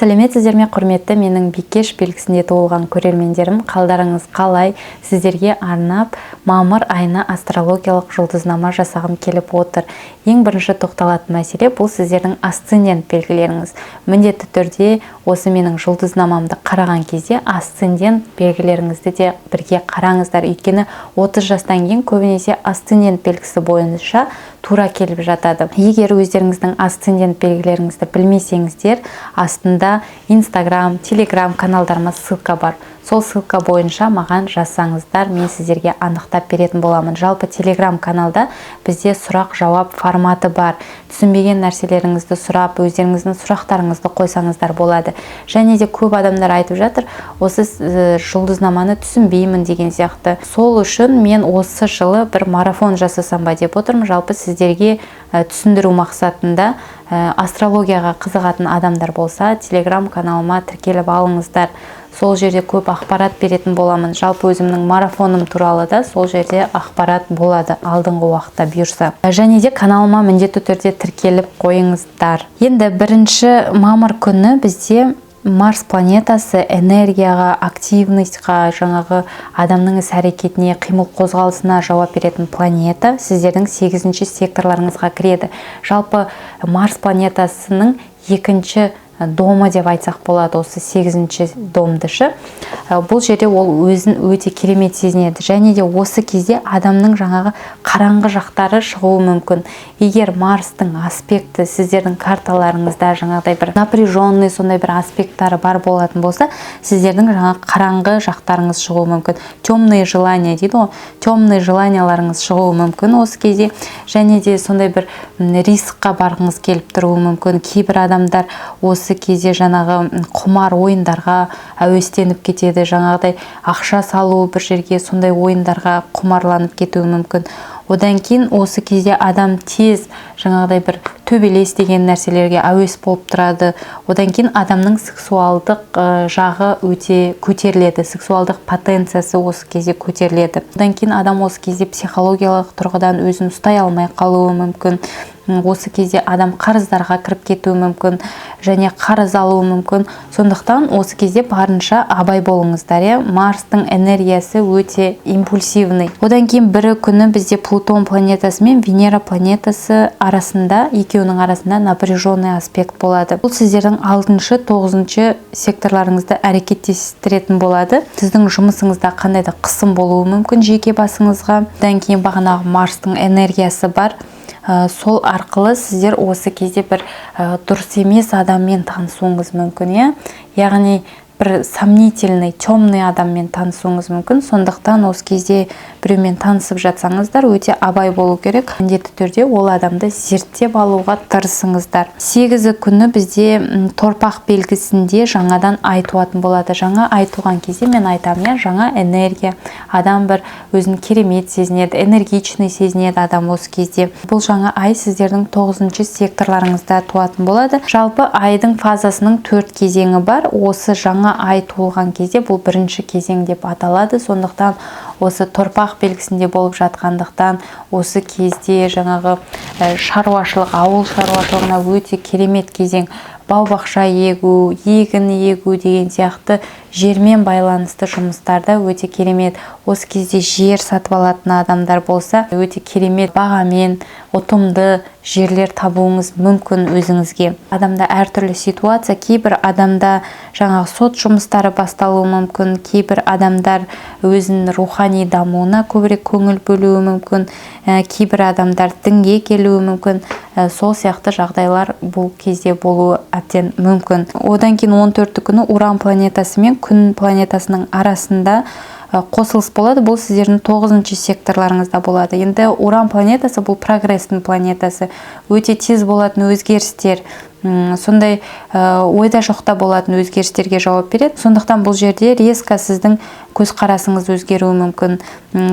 Сәлеметсіздер ме, құрметті менің Бикеш белгісінде туылған көрермендерім! Қалдарыңыз қалай? Сіздерге арнап мамыр айына астрологиялық жұлдызнама жасағым келіп отыр. Ең бірінші тоқталатын мәселе — бұл сіздердің асцендент белгілеріңіз. Міндетті түрде осы менің жұлдызнамамды қараған кезде асцендент белгілеріңізді де бірге қараңыздар, өйткені 30 жастан кейін көбінесе асцендент белгісі бойынша тура келіп жатады. Егер өздеріңіздің асцендент белгілеріңізді білмесеңіздер, астында Инстаграм, Телеграм каналдарыма ссылка бар. Сол ссылка бойынша маған жазсаңыздар, мен сіздерге анықтап беретін боламын. Жалпы, Телеграм каналда бізде сұрақ жауап форматы бар. Түсінбеген нәрселеріңізді сұрап, өздеріңіздің сұрақтарыңызды қойсаңыздар болады. Және де көп адамдар айтып жатыр, осы жұлдызнаманы түсінбеймін деген сияқты. Сол үшін мен осы жылы бір марафон жасасам ба деп отырмын. Жалпы, сіздерге түсіндіру мақсатында, астрологияға қызығатын адамдар болса, Телеграм каналыма тіркеліп алыңыздар. Сол жерде көп ақпарат беретін боламын. Жалпы, өзімнің марафоным туралы да сол жерде ақпарат болады алдыңғы уақытта, бұйырса. Және де каналыма міндетті түрде тіркеліп қойыңыздар. Енді 1 мамыр күні бізде Марс планетасы энергияға, активность қа, жаңағы адамның іс әрекетіне, қимыл қозғалысына жауап беретін планета сіздердің сегізінші секторларыңызға кіреді. Жалпы, Марс планетасының екінші домы деп айтсақ болады осы сегізінші домды шы. Бұл жерде ол өзін өте керемет сезінеді және де осы кезде адамның жаңағы қараңғы жақтары шығуы мүмкін. Егер Марстың аспекті сіздердің карталарыңызда жаңағыдай бір напряженный, сондай бір аспекттары бар болатын болса, сіздердің жаңағы қараңғы жақтарыңыз шығуы мүмкін. Темные желания дейді ғой, темные желания ларыңыз шығуы мүмкін осы кезде. Және де сондай бір риск қа барғыңыз келіп тұруы мүмкін. Кейбір адамдар осы кезде жаңағы құмар ойындарға әуестеніп кетеді, жаңағыдай ақша салу бір жерге, сондай ойындарға құмарланып кетуі мүмкін. Одан кейін осы кезде адам тез жаңағыдай бір төбелес деген нәрселерге әуес болып тұрады. Одан кейін адамның сексуалдық жағы өте көтеріледі, сексуалдық потенциясы осы кезде көтеріледі. Одан кейін адам осы кезде психологиялық тұрғыдан өзін ұстай алмай қалуы мүмкін. Осы кезде адам қарыздарға кіріп кетуі мүмкін және қарыз алуы мүмкін. Сондықтан осы кезде барынша абай болыңыздар, иә. Марстың энергиясы өте импульсивный. Одан кейін 1 күні бізде Плутон планетасы мен Венера планетасы арасында, екеуінің арасында напряженный аспект болады. Бұл сіздердің алтыншы, тоғызыншы секторларыңызды әрекеттестіретін болады. Сіздің жұмысыңызда қандай да қысым болуы мүмкін жеке басыңызға. Одан кейін бағанағы Марстың энергиясы бар. Сол арқылы сіздер осы кезде бір дұрыс емес адаммен танысуыңыз мүмкін, иә, яғни бір сомнительный, темный адаммен танысуыңыз мүмкін. Сондықтан осы кезде біреумен танысып жатсаңыздар, өте абай болу керек. Міндетті түрде ол адамды зерттеп алуға тырысыңыздар. 8 күні бізде торпақ белгісінде жаңадан ай туатын болады. Жаңа ай туған кезде мен айтамын, иә, жаңа энергия, адам бір өзін керемет сезінеді, энергичный сезінеді адам осы кезде. Бұл жаңа ай сіздердің тоғызыншы секторларыңызда туатын болады. Жалпы, айдың фазасының төрт кезеңі бар. Осы жаңа ай туылған кезде бұл бірінші кезең деп аталады. Сондықтан осы торпақ белгісінде болып жатқандықтан, осы кезде жаңағы шаруашылық, ауыл шаруашылығына өте керемет кезең. Бау бақша егу, егін егу деген сияқты жермен байланысты жұмыстарда өте керемет. Осы кезде жер сатып алатын адамдар болса, өте керемет бағамен ұтымды жерлер табуыңыз мүмкін өзіңізге. Адамда әртүрлі ситуация. Кейбір адамда жаңағы сот жұмыстары басталуы мүмкін, кейбір адамдар өзінің рухани дамуына көбірек көңіл бөлуі мүмкін, кейбір адамдар дінге келуі мүмкін. Сол сияқты жағдайлар бұл кезде болуы әбден мүмкін. Одан кейін 14 күні Уран планетасы мен Күн планетасының арасында қосылыс болады. Бұл сіздердің тоғызыншы секторларыңызда болады. Енді Уран планетасы — бұл прогресстің планетасы, өте тез болатын өзгерістер, сондай ойда жоқта болатын өзгерістерге жауап береді. Сондықтан бұл жерде резко сіздің Көзқарасыңыз өзгеруі мүмкін,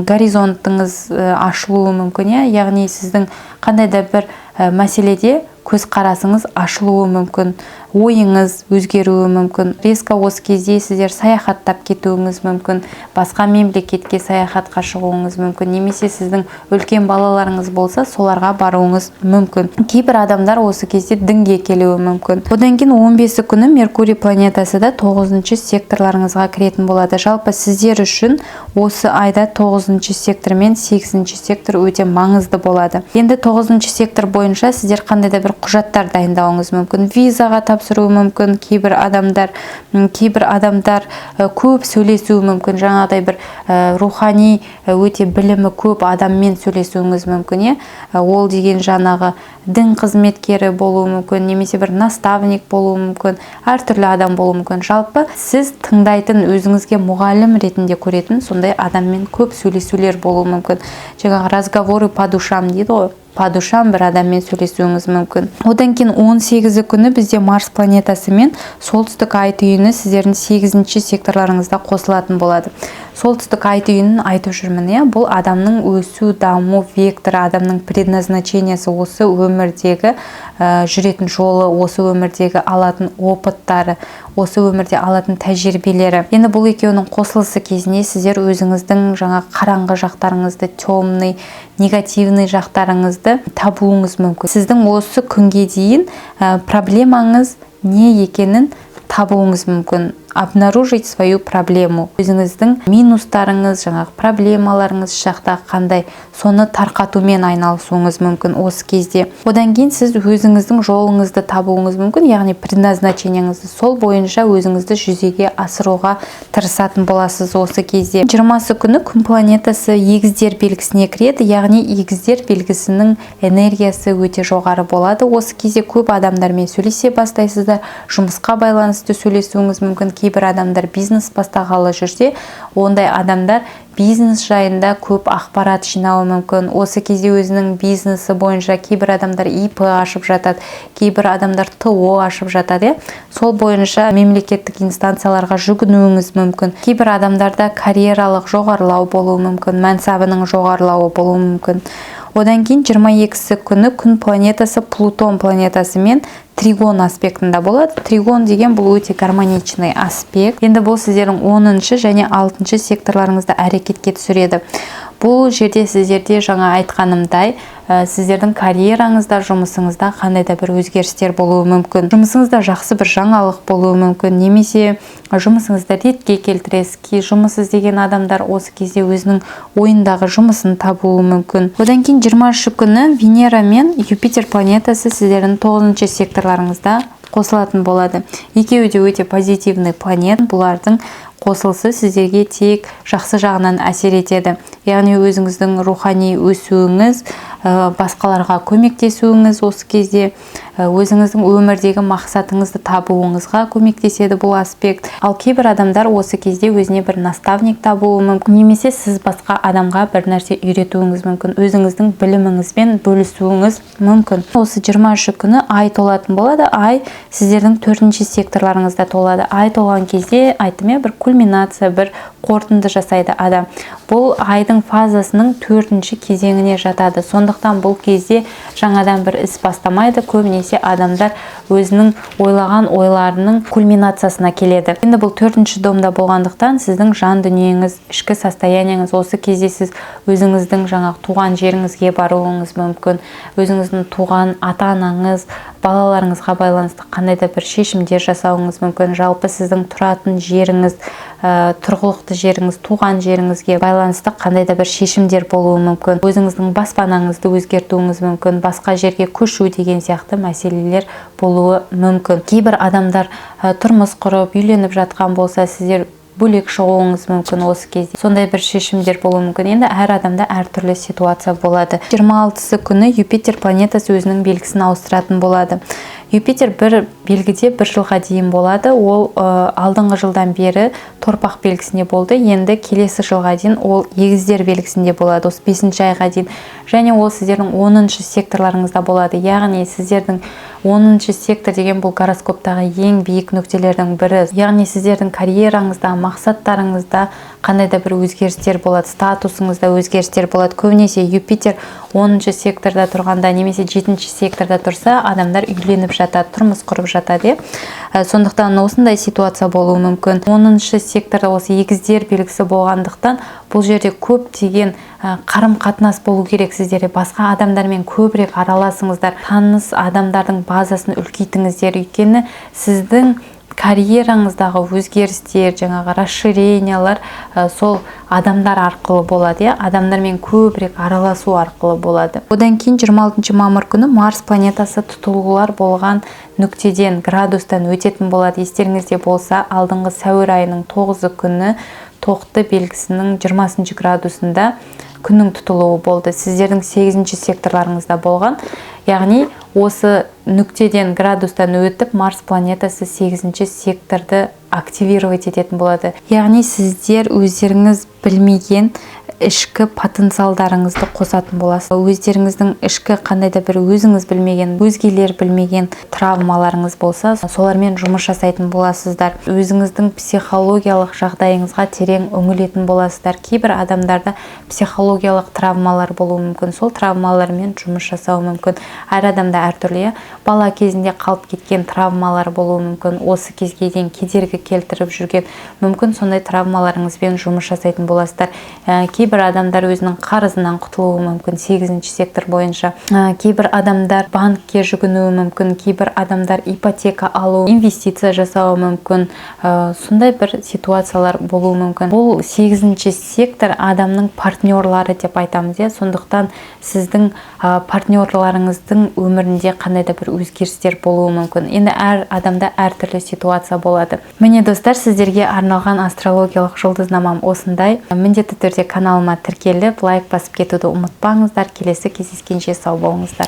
горизонтыңыз ашылуы мүмкін, иә. Яғни сіздің қандай да бір мәселеде көзқарасыңыз ашылуы мүмкін, ойыңыз өзгеруі мүмкін. Резко осы кезде сіздер саяхаттап кетуіңіз мүмкін, басқа мемлекетке саяхатқа шығуыңыз мүмкін немесе сіздің үлкен балаларыңыз болса, соларға баруыңыз мүмкін. Кейбір адамдар осы кезде дінге келуі мүмкін. Одан кейін 15 күні Меркурий планетасы да 9 секторларыңызға кіретін болады. Жалпы сіздер үшін осы айда 9 сектор мен 8 сектор өте маңызды болады. Енді 9 сектор бойынша сіздер қандай да бір құжаттар дайындауыңыз мүмкін, визаға тапсыруы мүмкін. Кейбір адамдар көп сөйлесуі мүмкін, жаңағыдай бір рухани, өте білімі көп адаммен сөйлесуіңіз мүмкін, иә. Ол деген жаңағы дін қызметкері болуы мүмкін немесе бір наставник болуы мүмкін, әртүрлі адам болуы мүмкін. Жалпы сіз тыңдайтын, өзіңізге мұғалім ретінде көретін сондай адаммен көп сөйлесулер болуы мүмкін. Жаңағы разговоры по душам дейді ғой, по душам бір адаммен сөйлесуіңіз мүмкін. Одан кейін 18 күні бізде Марс планетасы мен солтүстік ай түйіні сіздердің 8 секторларыңызда қосылатын болады. Солтүстік ай түйінін айтып жүрмін, иә. Бұл адамның өсу, даму векторы, адамның предназначениесі, осы өмірдегі жүретін жолы, осы өмірдегі алатын опыттары, осы өмірде алатын тәжірибелері. Енді бұл екеуінің қосылысы кезінде сіздер өзіңіздің жаңа қараңғы жақтарыңызды, темный, негативный жақтарыңызды табуыңыз мүмкін. Сіздің осы күнге дейін проблемаңыз не екенін табуыңыз мүмкін, обнаружить свою проблему. Өзіңіздің минустарыңыз, жаңағы проблемаларыңыз жақта қандай, соны тарқатумен айналысуыңыз мүмкін осы кезде. Одан кейін сіз өзіңіздің жолыңызды табуыңыз мүмкін, яғни предназначениеңізді, сол бойынша өзіңізді жүзеге асыруға тырысатын боласыз осы кезде. 20-сы күні Күн планетасы Егіздер белгісіне кіреді, яғни Егіздер белгісінің энергиясы өте жоғары болады. Осы кезде көп адамдармен сөйлесе бастайсыздар, жұмысқа байланысты сөйлесуіңіз мүмкін. Кейбір адамдар бизнес бастағалы жүрсе, ондай адамдар бизнес жайында көп ақпарат жинауы мүмкін. Осы кезде өзінің бизнесі бойынша кейбір адамдар ИП ашып жатады, кейбір адамдар ТОО ашып жатады, иә. Сол бойынша мемлекеттік инстанцияларға жүгінуіңіз мүмкін. Кейбір адамдарда карьералық жоғарылау болуы мүмкін, мансабының жоғарылауы болуы мүмкін. Одан кейін 22-сі күні Күн планетасы Плутон планетасымен тригон аспектінде болады. Тригон деген бұл өте гармоничный аспект. Енді бұл сіздердің 10 және 6 секторларыңызды әрекетке түсіреді. Бұл жерде сіздерде жаңа айтқанымдай, сіздердің карьераңызда, жұмысыңызда қандай да бір өзгерістер болуы мүмкін, жұмысыңызда жақсы бір жаңалық болуы мүмкін немесе жұмысыңызды ретке келтіресіз. Жұмыс іздеген адамдар осы кезде өзінің ойындағы жұмысын табуы мүмкін. Одан кейін 23 күні Венера мен Юпитер планетасы сіздердің 9 секторларыңызда қосылатын болады. Екеуі де өте позитивный планета. Бұлардың қосылысы сіздерге тек жақсы жағынан әсер етеді, яғни өзіңіздің рухани өсуіңіз, басқаларға көмектесуіңіз, осы кезде өзіңіздің өмірдегі мақсатыңызды табуыңызға көмектеседі бұл аспект. Ал кейбір адамдар осы кезде өзіне бір наставник табуы мүмкін немесе сіз басқа адамға бір нәрсе үйретуіңіз мүмкін, өзіңіздің біліміңізбен бөлісуіңіз мүмкін. Осы 23 күні ай толатын болады. Ай сіздердің төртінші секторларыңызда толады. Ай толған кезде, айттым иә, бір кульминация, бір қорытынды жасайды адам. Бұл айдың фазасының төртінші кезеңіне жатады, сондықтан бұл кезде жаңадан бір іс бастамайды. Көбінесе адамдар өзінің ойлаған ойларының кульминациясына келеді. Енді бұл төртінші домда болғандықтан, сіздің жан дүниеңіз, ішкі состояниеңіз, осы кезде сіз өзіңіздің жаңағы туған жеріңізге баруыңыз мүмкін, өзіңіздің туған ата анаңыз, балаларыңызға байланысты қандай да бір шешімдер жасауыңыз мүмкін. Жалпы сіздің тұратын жеріңіз, тұрғылықты жеріңіз, туған жеріңізге байланысты қандай да бір шешімдер болуы мүмкін. Өзіңіздің баспанаңызды өзгертуіңіз мүмкін, басқа жерге көшу деген сияқты мәселелер болуы мүмкін. Кейбір адамдар тұрмыс құрып, үйленіп жатқан болса, сіздер бөлек шығуыңыз мүмкін. Осы кезде сондай бір шешімдер болуы мүмкін. Енді әр адамда әртүрлі ситуация болады. 26 күні Юпитер планетасы өзінің белгісін ауыстыратын болады. Юпитер бір белгіде бір жылға дейін болады. Ол алдыңғы жылдан бері Торпақ белгісінде болды. Енді келесі жылға дейін ол Егіздер белгісінде болады, осы бесінші айға дейін, және ол сіздердің 10-шы секторларыңызда болады. Яғни сіздердің 10-шы сектор деген бұл гороскоптағы ең биік нүктелердің бірі, яғни сіздердің карьераңызда, мақсаттарыңызда Қандай да бір өзгерістер болады, статусыңызда өзгерістер болады. Көбінесе Юпитер 10 секторда тұрғанда немесе 7 секторда тұрса, адамдар үйленіп жатады, тұрмыс құрып жатады, иә. Сондықтан осындай ситуация болуы мүмкін. 10 секторда осы егіздер белгісі болғандықтан, бұл жерде көптеген қарым қатынас болу керек сіздерде. Басқа адамдармен көбірек араласыңыздар, таныс адамдардың базасын үлкейтіңіздер, өйткені сіздің карьераңыздағы өзгерістер, жаңағы расширениялар сол адамдар арқылы болады, иә, адамдармен көбірек араласу арқылы болады. Одан кейін 26 мамыр күні Марс планетасы тұтылулар болған нүктеден, градустан өтетін болады. Естеріңізде болса, алдыңғы сәуір айының 9 күні Тоқты белгісінің 20 градусында күннің тұтылуы болды, сіздердің 8 секторларыңызда болған. Яғни осы нүктеден, градустан өтіп, Марс планетасы 8 секторды активировать ететін болады. Яғни сіздер өздеріңіз білмеген ішкі потенциалдарыңызды қосатын боласыз. Өздеріңіздің ішкі қандай да бір өзіңіз білмеген, өзгелер білмеген травмаларыңыз болса, солармен жұмыс жасайтын боласыздар. Өзіңіздің психологиялық жағдайыңызға терең үңілетін боласыздар. Кейбір адамдарда психологиялық травмалар болуы мүмкін, сол травмалармен жұмыс жасауы мүмкін. Әр адамда әртүрлі, иә. Бала кезінде қалып кеткен травмалар болуы мүмкін, осы кезге дейін кедергі келтіріп жүрген мүмкін. Сондай травмаларыңызбен жұмыс жасайтын боласыздар. Кейбір адамдар өзінің қарызынан құтылуы мүмкін сегізінші сектор бойынша. Кейбір адамдар банкке жүгінуі мүмкін, кейбір адамдар ипотека алу, инвестиция жасауы мүмкін. Сондай бір ситуациялар болуы мүмкін. Бұл сегізінші сектор адамның партнерлары деп айтамыз, иә. Сондықтан сіздің партнерларыңыздың өмірінде қандай да бір өзгерістер болуы мүмкін. Енді әр адамда әртүрлі ситуация болады. Міне, достар, сіздерге арналған астрологиялық жұлдызнамам осындай. Міндетті түрде каналыма тіркеліп, лайк басып кетуді ұмытпаңыздар. Келесі кездескенше сау болыңыздар.